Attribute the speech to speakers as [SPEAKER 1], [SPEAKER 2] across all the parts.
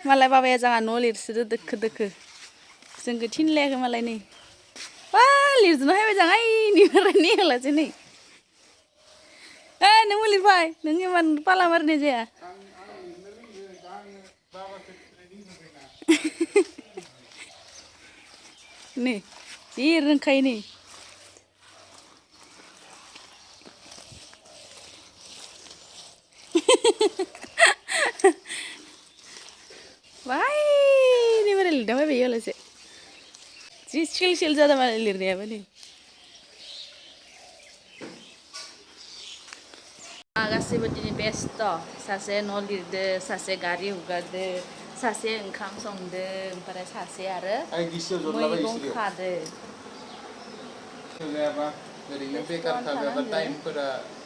[SPEAKER 1] Malah babaya jangan no lirsiro deket-deket. जोंखौ थिनलायाखै मालाय नै बा लिरजोबना हायबाय जां आइनि बारानि होलासै नै नों लिरबाय नों इमान पाला मारिनाय जाया नै जि रोंखायो नै बाहायनि बारा लिरना फैबाय होलासै जि सिल सिल जादों मालाय लिरनायाबो नै गासैबो दिनै बेस्थ' सासे न' लिरदो सासे गारि हुगारदो सासे ओंखाम संदो ओमफ्राय सासे आरो मैगं खादो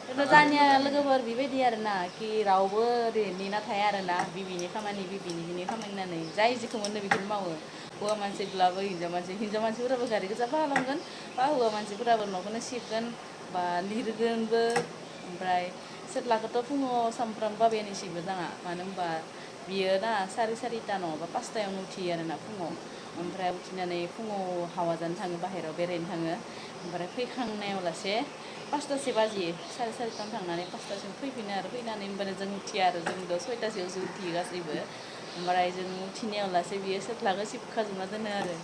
[SPEAKER 1] दानिया लोगोफोर बेबायदि आरोना कि रावबो ओरै नेना थाया आरोना बिबिनि खामानि होननानै जाय जेखौ मोनो बेखौनो मावो हौवा मानसिब्लाबो हिनजाव मानसिफोराबो गारि गोजा बालांगोन बा हौवा मानसिफोराबो न'खौनो सिबगोन बा लिरगोनबो ओमफ्राय सेथ्लाखौथ' फुङाव सामफ्रामबो बाबायानो सिबो दाङा मानो होनबा बियो ना सारिथा नङाबा 5टायावनो उथियो आरोना फुङाव ओमफ्राय उथिनानै फुङाव हावा जानो थाङो बाहेरायाव बेरायनो थाङो ओमफ्राय फैखांनायाव लासे 5टासो बाजियो 4:30 थांनानै 5टासिम फैफिनो आरो फैनानै होनबानो जों उथिया आरो जों 6टासोआवसो उथियो गासैबो ओमफ्राय जों उथिनायाव लासे बियो सेथ्लाखौ सिबखाजोबना दोनो आरो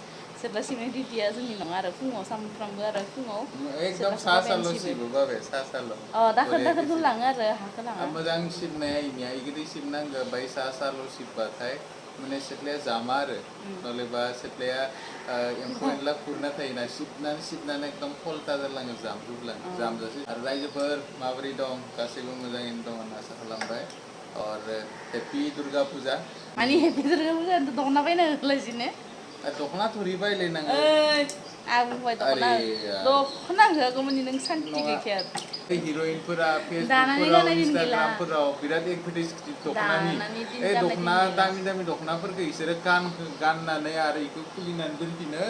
[SPEAKER 1] सेथ्ला सिबनाय डिउटिया जोंनि नङा आरो फुङाव सामफ्रामबो आरो फुङाव
[SPEAKER 2] एकदम सासाल' सिबो बाबाया सासाल'
[SPEAKER 1] दाखोरखौ लाङो आरो हाखौ लाङा
[SPEAKER 2] मोजां सिबनाया इनिया इगिदि सिबनांगौ बाय सासाल' सिबबाथाय माने सेथ्लाया जामा आरो नलेबा सेथ्लाया एम्फौ एनला खुरना थायोना सिबनानै एकदम फलथा जालाङो जामजासे आरो रायजोफोर माबोरै दं गासैबो मोजाङैनो दं होनना आसा खालामबाय और हेपि दुर्गा फुजा
[SPEAKER 1] माने हेपि दुर्गा फुजा दख'ना बायना होलायसिनो
[SPEAKER 2] दख'ना थुरि बायलायनाङो
[SPEAKER 1] आं बुंबाय दख'ना होआगौमानि नों सान्ति गैखाया
[SPEAKER 2] हिर'इनफोरा फेसबुकफोराव इन्स्टाग्रामफोराव बिराद एडभार्टाइज दख'नानि दख'ना दामि दख'नाफोरखौ बिसोरो गाननानै आरो बेखौ खुलिनानै दोनफिनो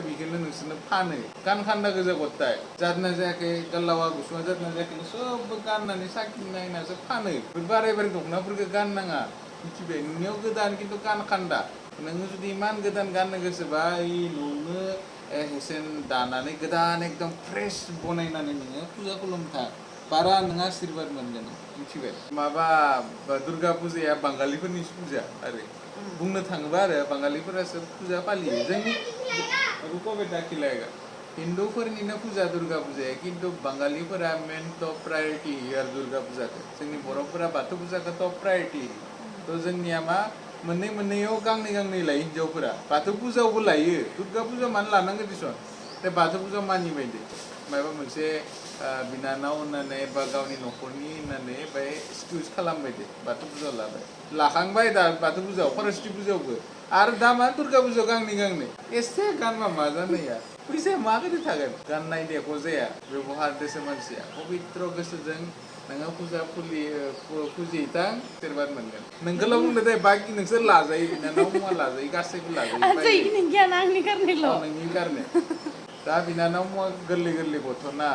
[SPEAKER 2] बेखौनो नोंसोरनो फानो गानखान्दा गोजा गथाय जादोंना जायाखै गाल्लावा गुसुङा जादोंना जायाखै सबबो गाननानै साखि नायनासो फानो बाराय दख'नाफोरखौ गाननाङा मिथिबाय नोंनियाव गोदान खिन्थु गानखान्दा नोङो जुदि इमान गोदान गाननो गोसोबा न'आवनो हेसेन दानानै गोदान एकदम फ्रेश बनायनानै नोङो फुजा खुलुमथा बारा नों आशीर्बाद मोनगोन मिथिबाय माबा दुर्गा फुजाया बाङालिफोरनि फुजा आरो बुंनो थाङोबा आरो बाङालिफोरासो फुजा फालियो जोंनि हिन्दुफोरनिनो फुजा दुर्गा फुजाया खिन्थु बाङालिफोरा मेन टप प्रायरिटि होयो आरो दुर्गा फुजाखौ जोंनि बर'फोरा बाथौ फुजाखौ टप प्रायरिटि होयो थ' जोंनिया मा मोननैयाव गांनै लायो हिन्जावफोरा बाथौ फुजायावबो लायो दुर्गा फुजा मानो लानांगौ दिसन बे बाथौ फुजा मानिबाय दे माबा मोनसे बिनानाव होननानै बा गावनि न'खरनि होननानै बाय एक्सकिउज खालामबाय दे बाथौ फुजायाव लाबाय लाखांबाय दा बाथौ फुजायाव सरस्वती फुजायावबो आरो दा मा दुर्गा फुजायाव गांनै एसे गानबा मा जानाया फैसाया माबोरै थागोन गाननाय देख' जाया बेबहारदोसो मानसिया पबित्र गोसोजों नोङो फुजा फुजिहैथां आशीर्बाद मोनगोन नोंखौल' बुंदो दे बाखि नोंसोर लाजायो बिनानाव मुवा लाजायो गासैबो लाजायो
[SPEAKER 1] नोंनि
[SPEAKER 2] कारने दा बिनानाव मुवा गोरलै गथ'ना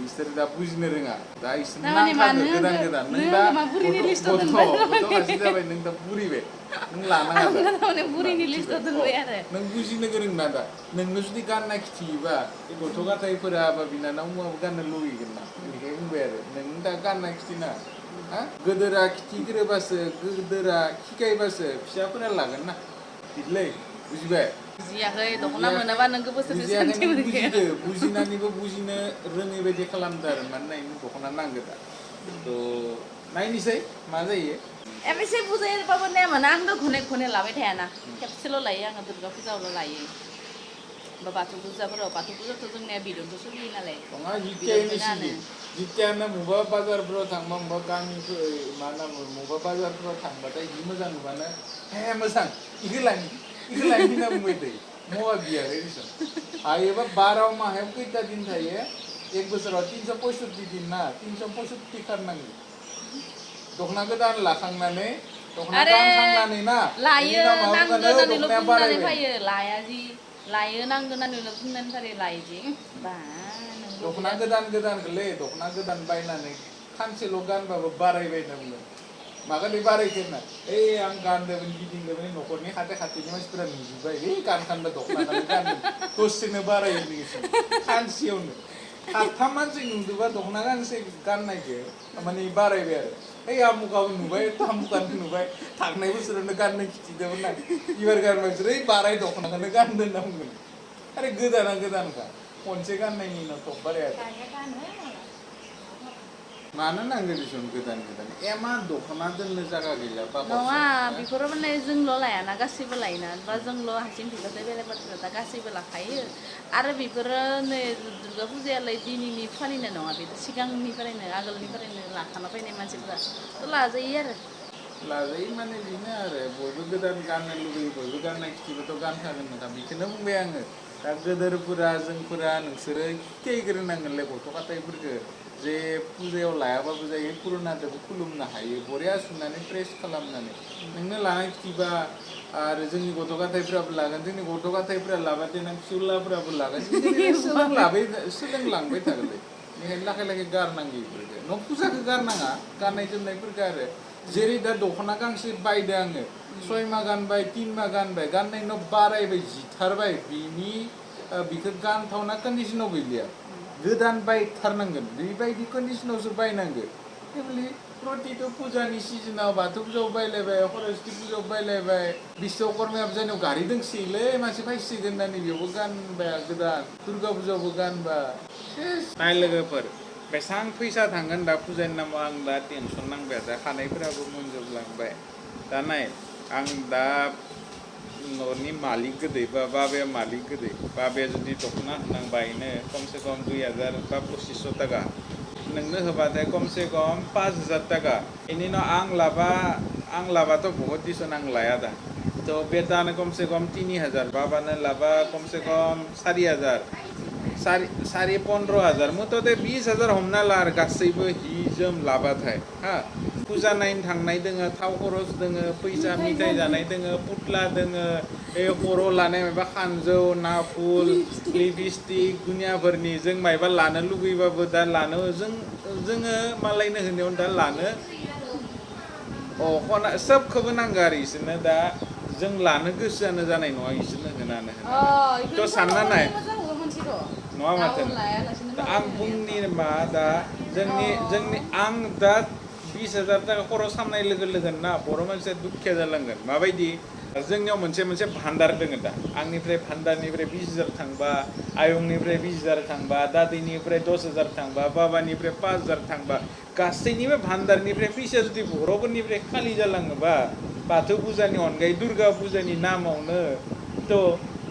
[SPEAKER 2] इसोर दा बुजिनो रोङा दा इसोर नांखागो गोदान नों दा गथ' खासि जाबाय नों दा बुरिबाय नों लानाङा नों बुजिनो गोरों ना दा नोंनो जुदि गानना खिथियोबा गथ' गथायफोरा बा बिनानाव मुवाबो गाननो लुगैगोन ना बेनिखायनो बुंबाय आरो नों दा गानना खिथिना गोदोरा खिथिग्रोबासो गोदोरा खिखायबासो फिसाफोरा लागोन ना बिदिलै बुजिबाय
[SPEAKER 1] बुजियाखै दख'ना मोनाबा नोंखौ बोसोरसे सान्थि
[SPEAKER 2] बुजिदो बुजिनानैबो बुजिनो रोङै बायदि खालामदो आरो मानोना इनो दख'ना नांगौ दा थ' नायनोसै मा जायो
[SPEAKER 1] एसे बुजायबाबो ने मोना आंनो घने लाबाय थायाना खेबसेल' लायो आङो दुर्गा फुजायावल' लायो बा बाथौ फुजाथ' जोंनिया बिदनथ' सोलियो नालाय
[SPEAKER 2] नङा जितियानो मबा बाजारफोराव थांबा मबा गामिफोर मा होनना बुङो मबा बाजारफोराव थांबाथाय जि मोजां नुबानो हे मोजां इखौ लायनि होनना बुंबाय थायो मवा बियाखै दिसन हायोबा 12 माहायाव खैथा दिन थायो एक बोसोराव 365 दिन ना 365 खारनांगौ दख'ना गोदान लाखांनानै दख'ना गानखांनानै ना
[SPEAKER 1] लायो नांगोनानैल' बुंनानै फैयो लाया जि लायो नांगोनानैल' बुंनानै फारि लायो जि बा
[SPEAKER 2] दख'ना गोदानखौलै दख'ना गोदान बायनानै खानसेल' गानबाबो बारायबाय होनना बुंगोन मागानि बारायखो होनना आं गानदोंमोन गिदिंदोंमोन न'खरनि खाथिनि मानसिफोरा नुजोब्बाय गानखान्दा दख'नाखौनो गानदों दसेनो बारायो नोंसोर सानसेयावनो साथाम मानसि नुदोंबा दख'ना गांसे गाननायखो माने बारायबाय आरो आमुकाबो नुबाय तामुकानो नुबाय थांनाय बोसोरावनो गाननो खिथिदोंमोन आं एबार गानबाय बिसोर बाराय दख'नाखौनो गानदों होनना बुंगोन आरे गोदानखा खनसे गाननायनि उनाव थब बाराया मानो नांगौ दिसुन गोदान एमा दख'ना दोननो जायगा गैला
[SPEAKER 1] नङा बेफोरो माने जोंल' लायाना गासैबो लायोना बा जोंल' हारसिं बिबाथाय बेलेग बाथ्रा दा गासैबो लाखायो आरो बेफोरो नै दुर्गा फुजायालाय दिनैनि फालिनाय नङा बेथ' सिगांनिफ्रायनो आगोलनिफ्रायनो लाखाना फैनाय मानसिफोरा थ' लाजायो आरो
[SPEAKER 2] लाजायो माने बेनो आरो बयबो गोदान गाननो लुगैयो बयबो गाननाय खिथिबाथ' गानखागोन नोंथां बेखौनो बुंबाय आङो दा गोदोरफोरा जोंफोरा नोंसोरो खिथायग्रोनांगोनलै गथ' गथायफोरखो जे फुजायाव लायाबाबो जायो पुरुनादोबो खुलुमनो हायो बरिया सुनानै प्रेस खालामनानै नोंनो लानाय खिथिबा आरो जोंनि गथ' गथायफ्राबो लागोन जोंनि गथ' गथायफ्रा लाबा देनां फिसौलाफोराबो लागोन सोलोंलांबाय थागोनलै बेनिखायनो लाखै लाखै गारनांगौ बेफोरखौ न' फुजाखौ गारनाङा गाननाय जोमनायफोरखौ आरो जेरै दा दख'ना गांसे बायदों आङो 6 माह गानबाय 3 माह गानबाय गाननायनि उनाव बारायबाय जिथारबाय बिनि बिखौ गानथावना कन्डिसनाव गैलिया गोदान बायथारनांगोन बेबायदि कन्डिसनावसो बायनांगोन फेमिलि प्रतिथ' फुजानि सिजोनाव बाथौ फुजायाव बायलायबाय सरस्वती फुजायाव बायलायबाय बिश्वकर्मायाबो जोंनाव गारि दोंसोयोलै मानसि फैसिगोन होननानै बेयावबो गानबाय गोदान दुर्गा फुजायावबो गानबा नाय लोगोफोर बेसेबां फैसा थांगोन दा फुजानि नामाव आं दा टेनसन नांबाय दा खानायफोराबो मोनजोबलांबाय दा नाय आं दा न'नि मालिक गोदै बा बाबाया मालिक गोदै बाबाया जुदि दख'ना होनांबायनो खमसे खम 2000 बा 2500 थाखा नोंनो होबाथाय खमसे खम 5000 थाखा बेनि उनाव आं लाबाथ' बहुत दिसन आं लाया दा थ' बेटानो खमसे खम 3000 बाबानो लाबा खमसे खम 4000 सारि 15000 मुथते 20000 हमना ला आरो गासैबो हि जोम लाबाथाय हा फुजा नायनो थांनाय दोङो थाव खरस दोङो फैसा मिथाइ जानाय दोङो पुतला दोङो खर' लानाय माबा खानजौ नाफुल लिपस्टिक दुनियाफोरनि जों मायबा लानो लुगैबाबो दा लानो जोङो मालायनो होनायाव दा लानो सोबखौबो नांगौ आरो इसोरनो दा जों लानो गोसोआनो जानाय नङा इसोरनो होनानै थ' सानना नाय नङा माथो आं बुंनि मा दा जोंनि आं दा 20000 थाखा खरस खालामनाय लोगो ना बर' मानसिया दुखिया जालांगोन माबायदि जोंनियाव मोनसे भान्डार दोङो दा आंनिफ्राय भान्डारनिफ्राय 20000 थांबा आयंनिफ्राय 20000 थांबा दादैनिफ्राय 10000 थांबा बाबानिफ्राय 5000 थांबा गासैनिबो भान्डारनिफ्राय फैसा जुदि बर'फोरनिफ्राय खालि जालाङोबा बाथौ फुजानि अनगायै दुर्गा फुजानि नामावनो थ'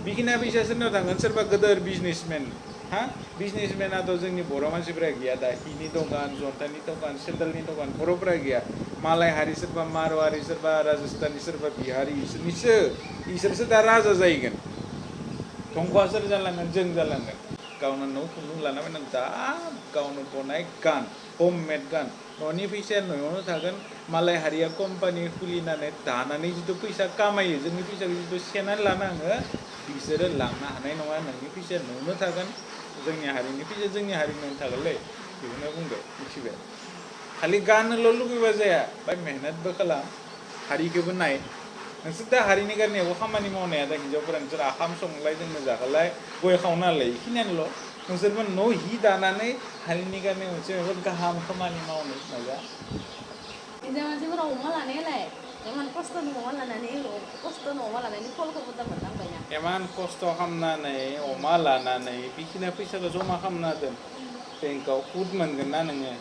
[SPEAKER 2] बिखिना फैसा सोरनाव थांगोन सोरबा गोदोर बिजनेसमेन हा बिजनेसमेनाथ' जोंनि बर' मानसिफोरा गैया दा हिनि दखान जन्थानि दखान सेन्देलनि दखान बर'फोरा गैया मालाय हारि सोरबा मारवारि सोरबा राजस्थानी सोरबा बिहारि इसोरसो दा राजा जाहैगोन दंख'आ सोर जालांगोन जों जालांगोन गावनो न' खुन्दुं लाना फैनानै दा गावनो बनाय गान हममेड गान न'नि फैसाया न'आवनो थागोन मालाय हारिया कम्पानि खुलिनानै दानानै जिथु फैसा कामायो जोंनि फैसाखौ जिथु सेनानै लानो आङो बिसोरो लांनो हानाय नङा नोंनि फैसाया न'आवनो थागोन जोंनि हारिनि फैसाया जोंनि हारिनि थागोनलै बेखौनो बुंबाय मिथिबाय खालि गाननोल' लुगैबा जाया बाय मेहनतबो खालाम हारिखौबो नाय नोंसोर दा हारिनि गारनायावबो खामानि मावनाया दा हिन्जावफोरा नोंसोर आखाम संलाय जोंनो जाहोलाय गय खावनालाय बेखिनियानोल' नोंसोरबो न' हि दानानै हारिनि गारनाय मोनसे माबा गाहाम खामानि मावनो नाजा
[SPEAKER 1] हिनजाव मानसिफोरा अमा लानायालाय इमान खस्थ'नि अमा लानायनि फलखौबो दा मोननांबायना
[SPEAKER 2] इमान खस्थ' खालामनानै अमा लानानै बेखिनि फैसाखौ जमा खालामना दोन बेंकआव सुद मोनगोन ना नोङो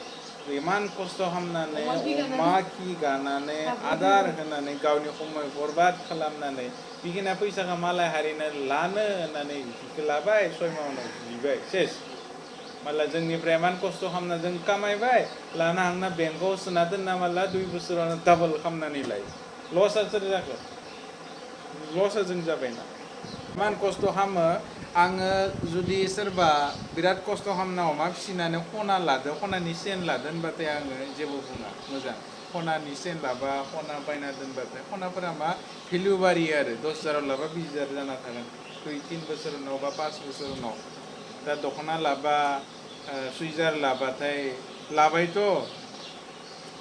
[SPEAKER 2] इमान खस्थ' खालामनानै अमा खि गानानै आदार होनानै गावनि समय बरबाद खालामनानै बिखिना फैसाखौ मालाय हारिनो लानो होननानै बिखौ लाबाय 6 माहावनो बिबाय सेस माला जोंनिफ्राय इमान खस्थ' खालामना जों कामायबाय लाना हांना बेंकआव सोना दोनना माला 2 बोसोरावनो डाबल खालामनानै लायो लसआ सोर जाखो लसआ जों जाबायना इमान खस्थ' खालामो आङो जुदि सोरबा बिराद खस्थ' खालामना अमा फिसिनानै खना लादों खनानि सेन लादों होनबाथाय आङो जेबो बुङा मोजां खनानि सेन लाबा खना बायना दोनबाथाय खनाफोरा मा भेलु बारियो आरो 10000 लाबा 20000 जाना थागोन 2-3 बोसोर उनाव बा 5 बोसोर उनाव दा दख'ना लाबा सुइजार लाबाथाय लाबायथ'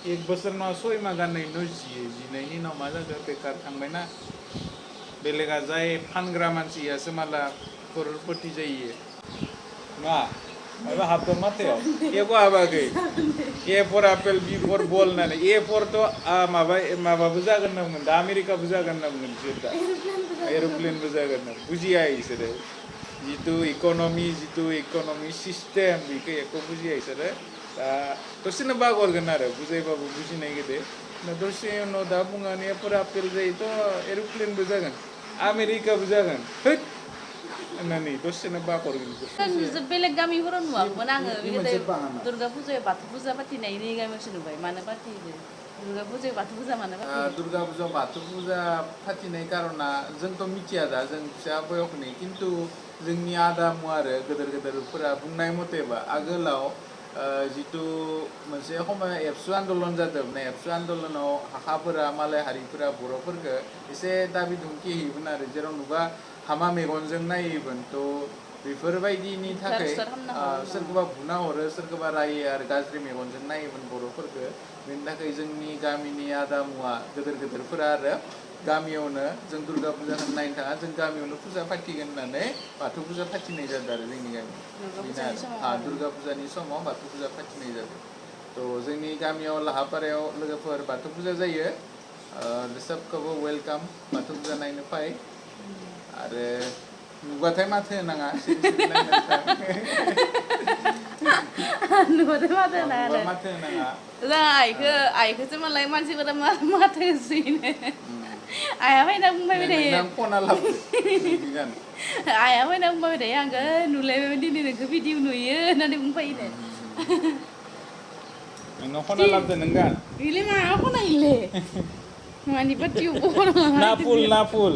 [SPEAKER 2] एक बोसोर नङा 6 माह गाननायनि उनाव जियो जिनायनि उनाव मा जाखो बेकार थांबायना बेलेगा जाय फानग्रा मानसियासो माला करोड़पति जायो मा माबा हाबदों माथायाव एखौ हाबाखै ए फर आपेल बि फर बल होननानै ए फर थ' माबाबो जागोन होनना बुंदों दा आमेरिकाबो जागोन होनना बुंदों बिसोर दा एर'प्लेनबो जागोन होनना बुजिया बिसोरो जितु इक'नमि सिस्टेम बेखौ एखौ बुजिया बिसोरो दा दसेनो बागरगोन आरो बुजायबाबो बुजिनाय गोदो दसे उनाव दा बुंनानै ए फर आपेल जायोथ' एर'प्लेनबो जागोन आमेरिकाबो जागोन होद होननानै दसेनो बागरगोन
[SPEAKER 1] बेलेग गामिफोराव नुवाखैमोन आङो बेबायदि दुर्गा फुजायाव बाथौ फुजा फाथिनायनि गामियावसो नुबाय मानो फाथियो दुर्गा फुजायाव बाथौ फुजा मानो फाथियो
[SPEAKER 2] दुर्गा फुजा बाथौ फुजा फाथिनाय कारना जोंथ' मिथिया दा जों फिसा बयसनि खिन्थु जोंनि आदामु आरो गोदोर गोदोरफोरा बुंनाय मथेबा आगोलाव जितु मोनसे समय एबसु आन्दलन जादोंमोन एबसु आन्दलनाव हाखाफोरा मालाय हारिफोरा बर'फोरखौ एसे दाबि धुमखि होयोमोन आरो जेराव नुबा हामा मेगनजों नायोमोन थ' बेफोरबायदिनि थाखाय सोरखौबा बुना हरो सोरखौबा रायो आरो गाज्रि मेगनजों नायोमोन बर'फोरखौ बेनि थाखाय जोंनि गामिनि आदामुआ गोदोर गोदोरफोरा आरो गामियावनो जों दुर्गा फुजा नायनो थाङा जों गामियावनो फुजा फाथिगोन होननानै बाथौ फुजा फाथिनाय जादों आरो जोंनि गामियाव दुर्गा फुजानि समाव बाथौ फुजा फाथिनाय जादों थ' जोंनि गामियाव लाहापारायाव लोगोफोर बाथौ फुजा जायो सोबखौबो वेलकाम बाथौ फुजा नायनो फै आरो नुबाथाय माथो होनाङा
[SPEAKER 1] नुबाथाय माथो होनाङा जों आइखौसो मालाय मानसिफोरा माथो होसोयोनो आइया फैना बुंबाय थायो आइया फैना बुंबाय थायो आंखौ नुलायबाय दिनै नोंखौ भिडिअ नुयो होननानै बुंफायोनो
[SPEAKER 2] नोंनाव खना लाबोदो नों गान
[SPEAKER 1] बेलाय मा खनायोलै मानिबा टिउब
[SPEAKER 2] ना फुल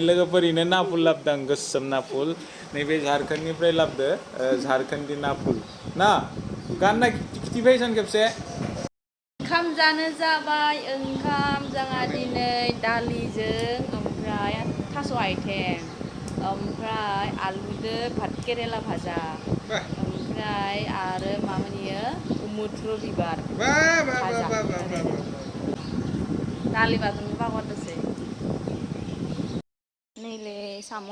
[SPEAKER 2] लोगोफोरनो ना फुल लाबोदों गोसोम ना फुल नैबे झारखन्डनिफ्राय लाबोदो झारखन्डनि ना फुल ना गानना खिथिबायसन खेबसे
[SPEAKER 1] ओंखाम जानो जाबाय ओंखाम जोंहा दिनै दालिजों ओमफ्राय थास' आइथें ओमफ्राय आलुजों भात केरेला भाजा ओमफ्राय आरो मा होनो मुथ्रु बिबार भाजा दालि बाथोनबो बावगारदोंसै नैले साम'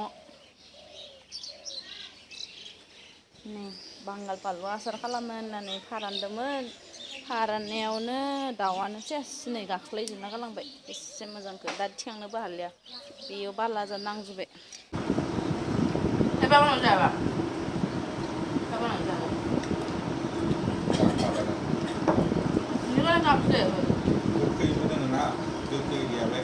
[SPEAKER 1] नै बांगाल बानलु आसार खालामनो होननानै फोरानदोंमोन फोराननायावनो दाउआनो सेस नै गाख्लायजोबना गालांबाय एसे मोजांखौ दा थिखांनोबो हालिया बेयाव बालाजों नांजोबबाय
[SPEAKER 2] गोखैबो दङ ना गोखै गैयालाय